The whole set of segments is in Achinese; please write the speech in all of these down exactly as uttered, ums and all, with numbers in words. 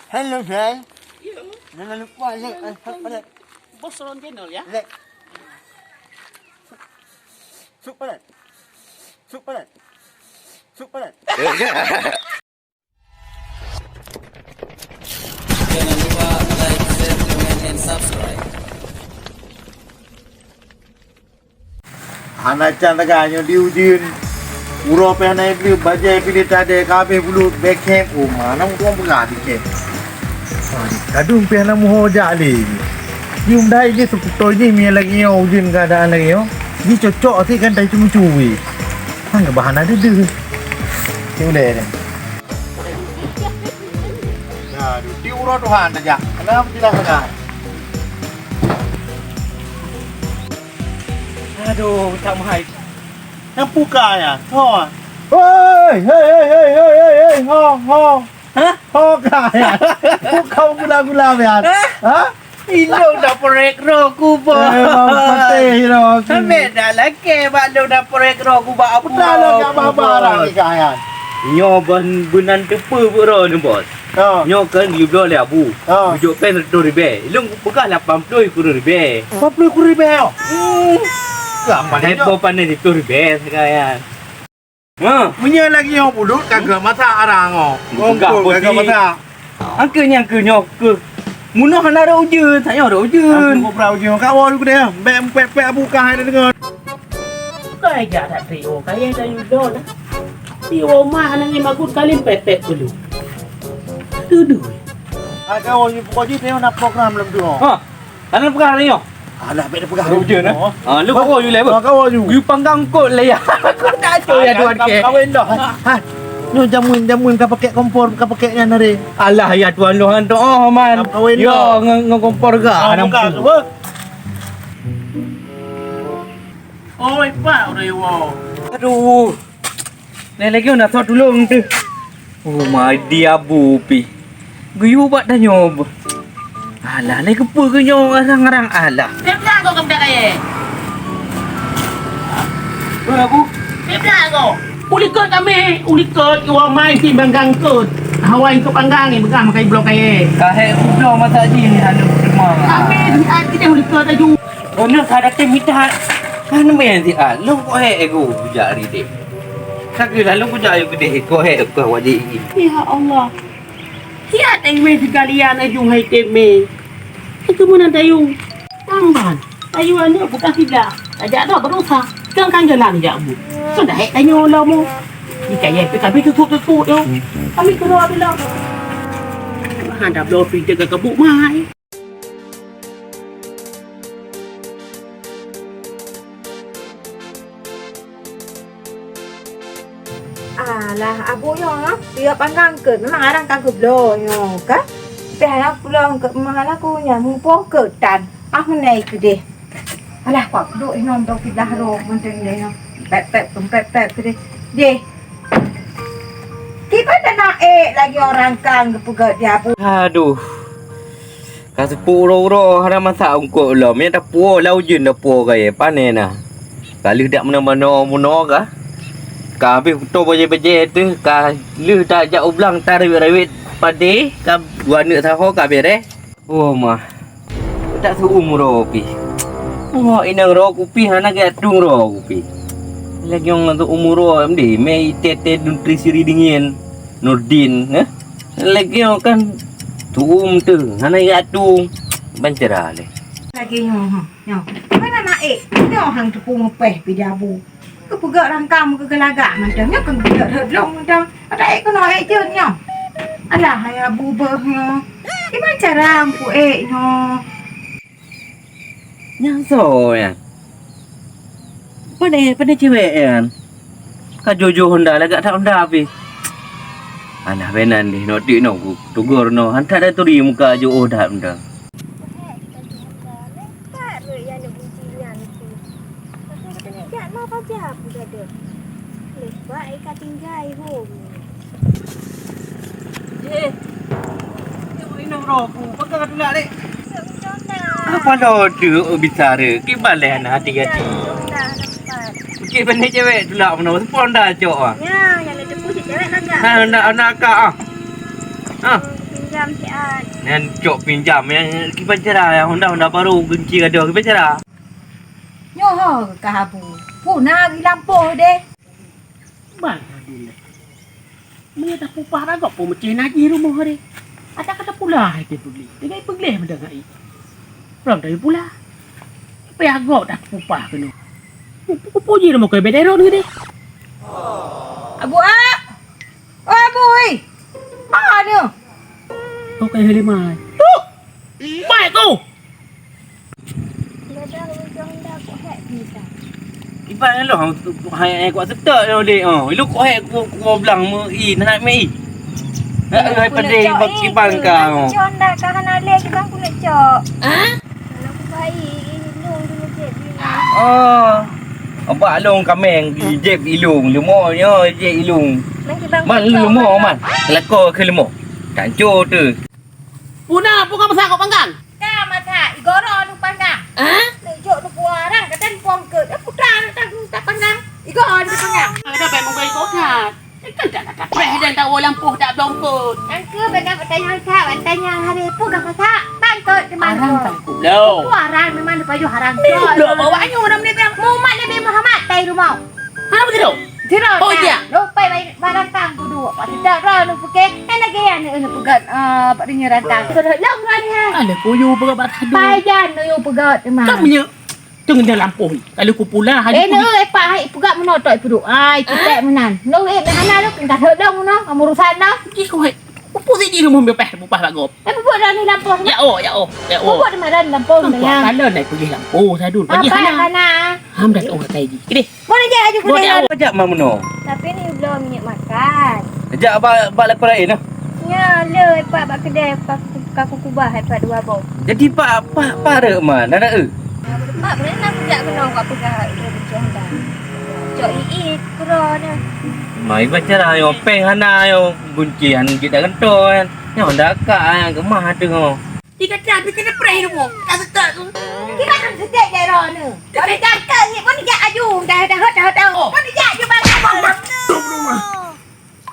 Hello, friend. Yo. Jangan lupa like and subscribe. Bos turun channel ya. Like. Subscribe. Subscribe. Subscribe. Jangan lupa like, share, comment, and subscribe. Hana can taga nyoe di ujeuen. Uroe pih hana iblih, bajée piléh tadée, ka habéh bulut, bèk khém. Oh, mana ureueng peugah di khém. Kadung pih hana muho jak lé. Di umdai jih seukutoe jih mié lagèe nyoe, ujeuen keuadaan lagèe nyoe. Jih cocok sit kan tai cumi-cumi. Hana bahana deuh. Cek ulèe deh. Aduh, di uroe Tuhan tajak. Kenapa tidak sadar? Aduh, tak mahai. Nyang puka ya. Ho. Hei, hei, hei, hei, hei, hei, hei, ho, ho. Hah? Ho ka ya. Puka gula-gula ya. Hah? Hah? Ilong dah porek roh ku, Bos. Eh, bang, patéh roh ku. Sampai dah lakèe bak long dah porek roh ku bak Abu. Betul lah, Bos. Nyoe ban beunan teupeu beurô ni, Bos. Ha. Nyoe kan geubloe lé Abu. Ha. Bujok pèng seratus ribèe. Ilong kupeugah lapan ploh sikureueng ribèe. Lapan ploh sikureueng ribèe, oh? Hmm. Lah, pandai jok. Boh pandai seratus ribèe sekarang. Ha. Meunyoe lagèe nyoe bulut, ka geuh masak arang, oh. Peugah, Bos, ka geuh masak. Angkeu nyan keu nyoe keu. Munoh hana rot ujeuen, tanyoe rot ujeuen. Aku kobra ujeuen. Ka woe deh. Bèk pèk-pèk Abu ka hai deungoe. Bukai jak that trio, kayèe tayue do nah. Di rumah aneuk nyan bagus kali pepek dulu. Tuduh. Agak awak ni pokok jih tengok nak program lem tu. Ha. Aneuk peugah tadi nyoe. Alah, bèk peugah. Ada ujian, eh? Ha, lu kau you level. Ha, kau you. You panggang kot le ya. Aku tak tahu ya tuan ke. Kawin dah. Ha. Nyoe jameun-jameun ka pakai kompor, ka pakai nyan hari. Alah ya tuan lu han tu. Oh man. Kawin dah. Yo ngon kompor ga. Anak buka tu. Oi, pak udah iwo. Aduh. Lé lagèe na soe tulông teuh. Oh, madi Abu pih. Geuyue bak tanyoe. Alah, lé keupeue geunyoe ngarang-ngarang alah. Teupeugah kau keupeue kayèe? Peue, Abu? Teupeugah kau. Ulikot kami, ulikot, iwa mai si panggang kot. Hawa ikot panggang ni, peugah makai bloe kayèe. Kahèe bloe masa jih ni, hana terima. Kami, di hati dia ulikot laju. Keuneuk ka datang mita. Kan meu'en siat, lôn kok hék ego bujak rideh. Ka keuh lalu bujak ayue keudeh, kok hék keu wajék jih. Ya Allah. Siat teng mé sikalian aju hai tem mé. Itu meunan tayue. Tamban. Tayue aneuk bukan sida. Tajak dah berusaha. Kang kan jalan jak bu. Sudah hék tanyoe lom. Di kayèe P K B tutup-tutup tu. Kami keluar dulu. Hana bloe pi jaga kebuk mai. Alah, abu nyoe, tiep panggang keuet, memang arang ka geubloe nyoe, kan? Pih hana pulang keu meuhala ku nyan, muphom keuet tan. Ah, meunai keudeh. Alah, kuat keuduek inong dong siblah roh, mantong deh nyoe. Pep, pep, pep, pep, keudeh. Deh. Kiban na ék lagi orang kang geupeugah di abu. Aduh. Ka seupôt uroe-uroe hana masak eungkôt lom, nyan tapuwoe lam ujeuen tapuwoe kayèe, pane na. Ka lheueh dak meunoe-meunoe, meunoe ka. Ka habéh kuto bajèe-bajèe teuh, ka lheueh tajak u blang tarawet-rawet padé, ka dua aneuk saho ka bèrèh. Oh, mah. Tak seu-uem uroe pih. Oh, inong roe kupih hana geuyue tueng roe kupih. Lagèe ngon seu-uem uroe mdeh, mé itèe-tèe dun tri siri dingin. Nurdin, eh? Lagèe nyoe kan tueng teuh, hana jak tueng. Ban cara lé. Lagèe nyoe, ha, nyoe. Mana naik? Nyoe hang teupeu meupèh pih di abu. Keupeugah rangkam keu geulagak mantong. Nyoe kan geulagak rot lom mantong. Ada ék keunoe ék jeuet nyoe. Alah, hai abu beuh nyoe. Di ban cara ku ék nyoe. Nyang soe nyan? Pane, pane cewek nyan? Ka joh-joh honda lagak that honda pih. Alah, bèk nan deh, noe dik noe ku tugor noe. Han that turi muka joh that honda. Pat rot nyang neuk bunci nyan tu. Tapi keuneuk jak na paja pun gadoh. Leh bak ka tinggai hom. Eh, tengok inong roh ku, peugah tulak dek. Apa lo tu bicara? Kiban leh anak hati-hati. Okey, pandai cewek tulak mana? Sepon dah cok ah. Ya, yang ada tu cewek lagak. Ha, nak, nak akak ah. Ha. Nyan cok pinjam, nyan kiban cara, honda-honda barô, gunci gadôh, kiban cara. Nyoe ho ka habu. Puna di lampôh deh. Ban habu lé. Meunyoe tapupah ragob pun meuceh najih rumoh deh. Ada kata pula hai teuh peugléh. Teugai peugléh meudeungai. Lom tapi pula. Payah gob dah kupah keunoe. Kupuji rumoh keu bedero ni deh. Abu ah. Oh, Abu, oi. Mana? Kau kayak Halimah. Tuh. Baik kau. Iban loh, hai, hai, kuat seutôt nyoe dek, oh. Ilôn kuat hai, ku, ku blang meu i, nak mei. Nak hai pandai bak kiban ka, oh. Cok ndak ka hana lé kiban ku nak cok. Ah? Kalau ku bai, i lôn dulu cek bini. Oh. Abak lôn kameng, jeb i lôn, leumo nyoe jeb i lôn. Man kiban ku cok. Man leumo man. Kelako keu leumo. Tanco tu. Puna, puna masa kau panggang? Ka masa, igoro nu panggang. Ah? Nak jok nu puarang, kata nu pong ke. Dah putra nu tak, nu tak panggang. Igoro nu panggang. Ada bai munggai kau dah. Kan tak, tak, tak. Preh dan tak walang poh tak blongkot. Kan ke benda bertanya tak, bertanya hari pun gak masak. Bangkot di mana? Arang tangkup lo. Puarang memang pajoh arang. Ni blok bawa nyu orang ni bilang. Muhammad Nabi Muhammad dari rumah. Hana beutôi? Jero. Oh, iya. Lupai barang tang kudu. Pak tidak roh nu pike. Kan lagi ya nu peugah, eh, Pak Dunia Rantang. Sudah long kan ya. Ada kuyu peugah bak kadu. Pajan nu peugah teman. Kamu nya tengah dalam pun. Kalau ku pula hari. Eh, nu, eh, Pak, hai peugah menotok puduk. Ai, kita menan. Nu, eh, hana lu tinggal hodong nu, urusan nu. Ji kuat. Upu si ji rumah bepeh bupah bagop. Eh, pupuk dah ni lampung. Ya oh, ya oh, ya oh. Pupuk di mana lampung tu ya? Kalau nak pergi lampung sadul. Pergi sana. Apa sana? Ham dah orang kaji. Kede. Boleh je aju boleh. Ajak mak meno. Tapi ni belum minyak makan. Ajak abang, abang lakukan lain lah. Ya, le pak bak kedai pak kaku kubah hai pak dua boh. Jadi pak, pak parek mah, nak eh. Pak boleh nak kujak kena kat pegang itu di Honda. Cok ii kuro ni. Mai baca lah, yo peng hana yo. Gunci han jeuet dak gantoe nyan. Nyoe dak kak, ah, geumah teuh nyoe. Di kata, di kena preh ilmu. Tak setak tu. Kita kan setak je roh ni. Kau ni cakap ni, kau ni jak aju. Dah, dah, dah, dah. Oh. Kau ni jak aju bang.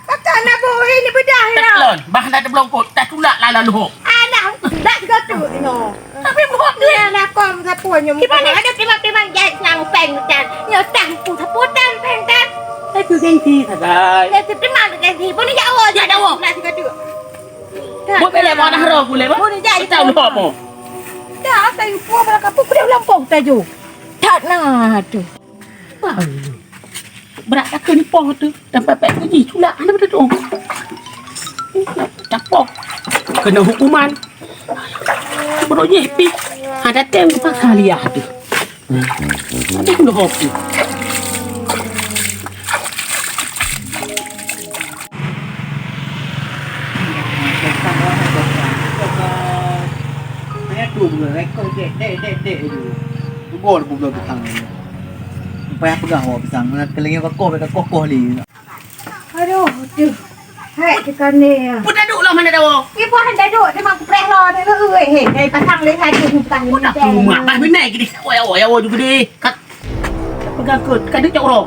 Kata nak boh ni bedah ni lah. Teklon, bah dah teblong kot. Tak tulak lah lalu. Alah, dah segotu ni. Tapi buat dia. Ni anak kau sapu nyoe. Kiban ni? Ada timang-timang jahit senang peng tan. Nyoe tang pu sapu tan peng tan. Itu gengsi sagai. Ya, tu timang tu gengsi. Boleh jauh je. Ya, jauh. Nak sikat tu. Buat belek mana roh boleh, bah? Boleh jadi. Tahu lupa mo. Dah, saya pun malah kapok pada lampau taju. Tak nah tu. Berat dah kena poh tu. Sampai pek uji sulak. Ada betul tu. Capok. Kena hukuman. Bro je pi. Ada tem pasal liah tu. Ada kena hoki. Saya tu dua rekod dek, dek, dek, dek tu. Tunggu dulu buka pisang ni. Payah pegang awak pisang. Nak kelingnya kokoh, kokoh, kokoh ni. Aduh, aduh. Hai, tekan ni ya. Pun dah duduk lah mana dah. Ni pun dah duduk, dia mak kupreh lah. Dia, eh, eh, eh, pasang leh satu ni petang ni. Pun dah rumah, pas benar gini. Awak, awak, awak juga deh. Kat, pegang kot, kat dia cak orang.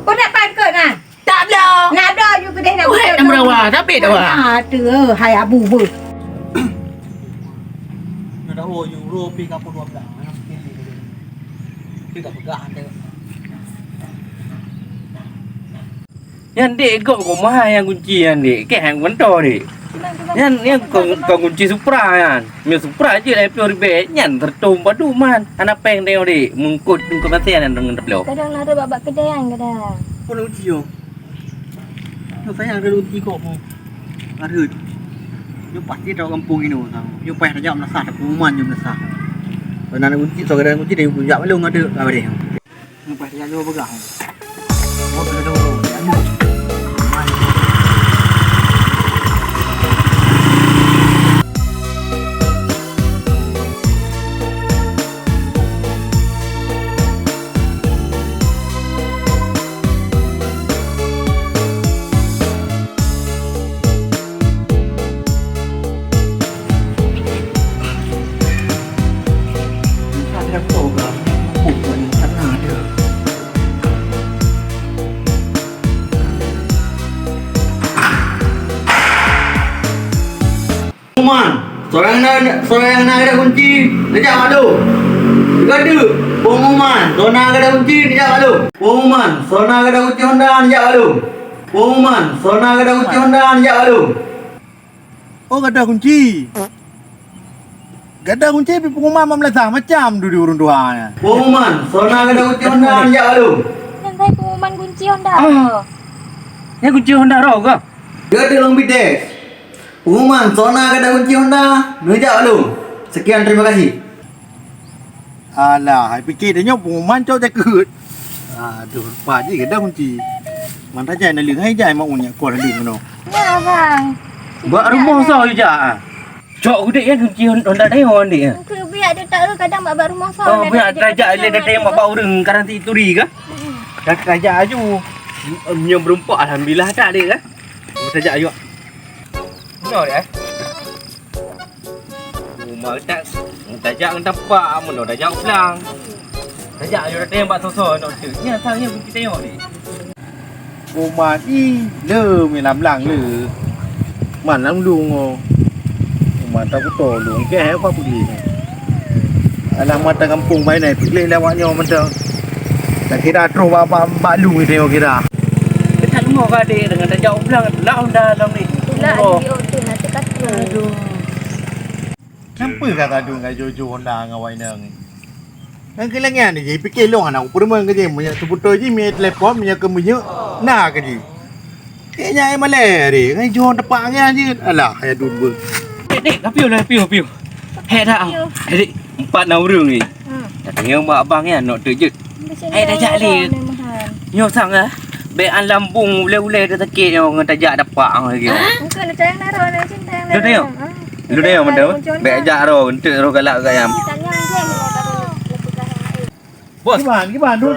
Kau nak pan kot, nah? Tak ada. Nak ada you kedai nak. Weh, dah merawa, tapi dah wah. Ah, tu, hai abu bu. Nak dah oh, euro pi kapal dua belas. Kita pegang anda. Nyan dek gop koma yang kunci nyan dek. Keh yang mantau dek. Nyan, nyan kon, kon kunci Supra nyan. Nyoe Supra je lah puluh ribet. Nyan tertum padu man. Anak peng tengok dek. Mengkut, mengkut masa nyan dengan teplo. Kadang lah ada bak-bak kedai kan kadang. Kau nak uji yo. Nyoe sayang ada uji kok mo. Arut. Nyoe pasti tahu kampung ini orang. Nyoe payah tajak meunasah, tapi uman nyoe meunasah. Pernah nak uji, saudara uji dari bujak malu ngadu. Apa dia? Lepas dia jauh pegang. Oh, dia jauh. Pengumuman, soe nyang na, soe nyang na gadang kunci, neujak bak lôn. Teuka teuk, pengumuman, soe na gadang kunci, neujak bak lôn. Pengumuman, soe na gadang kunci Honda, neujak bak lôn. Pengumuman, soe na gadang kunci Honda, neujak bak lôn. Oh, gadang kunci. Gadang kunci pih pengumuman mak meulasah macam dudoe ureueng tuha nyan. Pengumuman, soe na gadang kunci Honda, neujak bak lôn. Nyan hai pengumuman kunci Honda. Ah. Nyan kunci Honda roh kah? Gadang lôn bides. Pengumuman, soe na gadang kunci Honda, neujak bak lôn. Sekian, terima kasih. Alah, hai pike tanyoe pengumuman cok jakeuet. Aduh, lupa jih gadang kunci. Man tajak naleueng hai jai mak unya kon leueng keunoe. Ya, bang. Bak rumoh soe jak ah? Cok udek ya kunci Honda tanyoe ndek ya. Engkau biar dia tak kadang bak, bak rumoh soe. Oh, biar tajak le datang bak, bak ureueng karanti turi kah? Dah tajak aju. Nyoe berempat alhamdulillah tak dek kah? Tajak aju. Nyoe dek eh. Uma tak, tajak ngon tapak, amun tajak u blang. Tajak ayo datang bak soe-soe nok tu. Nya sang nya kunci tanyoe ni. Uma ni le mi lam blang le. Man lam lung oh. Uma tak beutôi lung ke hai apa pulih. Alah mata kampung bai nai pulih lewat nyoe mantong. Tak kira troh bak, bak, bak lung itu kira. Dekat rumah ka dek dengan tajak u blang lah Honda dalam ni. Itulah. Oh. Ayo tu nanti kata. Aduh. Kenapa ka tadu ngai jojo Honda ngai wai nang? Nang keu lagèe nyan jih, pike lôn hana kupeurumeun keu jih, meunyoe seubeutôi jih, meunyoe telepon, meunyoe keu meunyoe, na keu jih. Keu nyan malèe deh, ngai jih teupaksa jih. Alah, hai dum beuh. Dek, dek, ka piôh lah, piôh, piôh. Hek dah. Piôh. Eh, dek, empat na ureueng ni. Hmm. Tanyong bak abang nyan, nok teujeuet. Hai, tajak lé. Nyoe sang ah. Bèk an lambung ulèe-ulèe dah sakét nyoe ngon tajak tapak lagi. Engkau nak tayang naro, nak cintayang naro. Dah tayang? Ah. Lu dah ya, madam? Bèk jak roh, enteuk roh galak kat ayam. Bos. Kiban, kiban, Dun?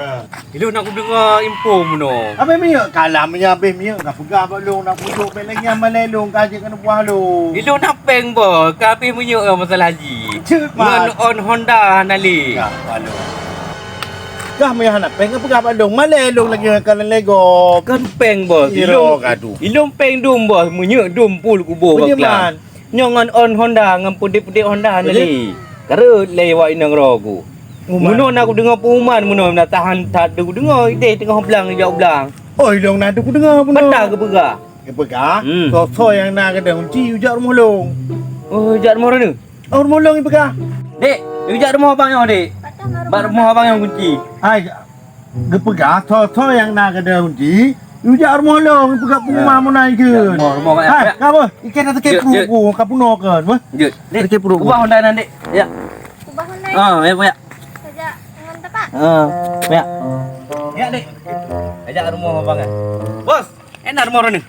Ilôn nak kudeungo info meunoe. Abéh minyeuk kalam nyan, abéh minyeuk ka peugah bak lôn, nak kujok bèk lagèe nyan malèe lôn ka jeuet keuneuk puah lôn. Ilôn na péng, Bos, ka abéh minyeuk ngon masalah jih. Cit, ngon on Honda hana lé. Ya, bak lôn. Kah meuhana péng ka peugah bak lôn, malèe lôn lagèe nyan ka lôn lego. Kon péng, Bos. Ilôn, ilôn péng dum, Bos, minyeuk dum pul kuboh bak klang. Nyoe ngon on Honda, ngon pudép-pudép Honda na lé. Kareuet lé wak inong roh ku. Meunoe na kudeungoe pengumuman meunoe, na tahan that kudeungoe idéh teungoh blang jak u blang. Oh, ilôn na kudeungoe meunoe. Peue geupeugah? Geupeugah, hmm, soe-soe nyang na gadang kunci, ijak rumoh lôn. Oh, ijak rumoh droeneuh? Oh, rumoh lôn ipeugah. Dek, ijak rumoh abang nyoe, Dek. Bak rumoh abang nyoe kunci. Hai, geupeugah, soe-soe nyang na gadang kunci, ijak rumoh lôn, peugah pengumuman meunan kheun. Rumoh, rumoh, hai, ya. Ka beuh? Ikan dah sakét pruet ku, ka peunoh kheun, beuh? Jeuet. Dek, sakét pruet ku. Ubah Honda nyan, Dek. Ya. Ubah Honda. Ah, ya, ya. Tajak ngon tapak. Ah, ya. Ya, Dek. Ajak rumoh abang, eh. Bos, enak rumoh droeneuh.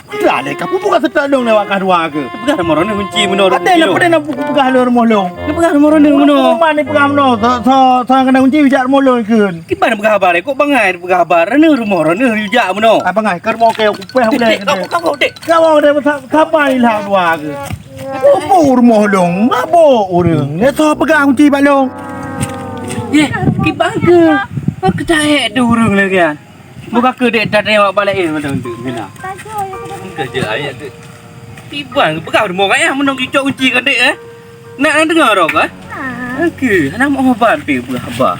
Dah lé, ka peugah seutôt lôn lewat ka dua ke? Peugah rumoh droeneuh kunci meunoe. Até lôn peudeh na peugah lôn rumoh lôn. Peugah rumoh droeneuh meunoe. Pengumuman ni peugah meunoe. Soe, soe, soe nyang keuneuk kunci ijak rumoh lôn kheun. Kiban peugah haba, kok bangai peugah haba, droeneuh rumoh droeneuh ijak meunoe. Ah, bangai, ka rumoh keu kupéh ulèe. Dek, dek, dek, dek. Ka rumoh droeneuh, sapa ilah dua ke? Mabök rumoh lôn, mabök ureueng. Nyan soe peugah kunci bak lôn? Yeh, kiban keu. Keu taék tu ureueng lagèe nyan. Buka keu dek dah tengok bak laén macam tu, Mina. Buka je ayat tu. Kiban peugah rumoh kat nyan, meunoe geucok kunci keu dek, eh? Nak, nak deungoe roh, eh? Oke, hana meuoh ban pih peugah haba.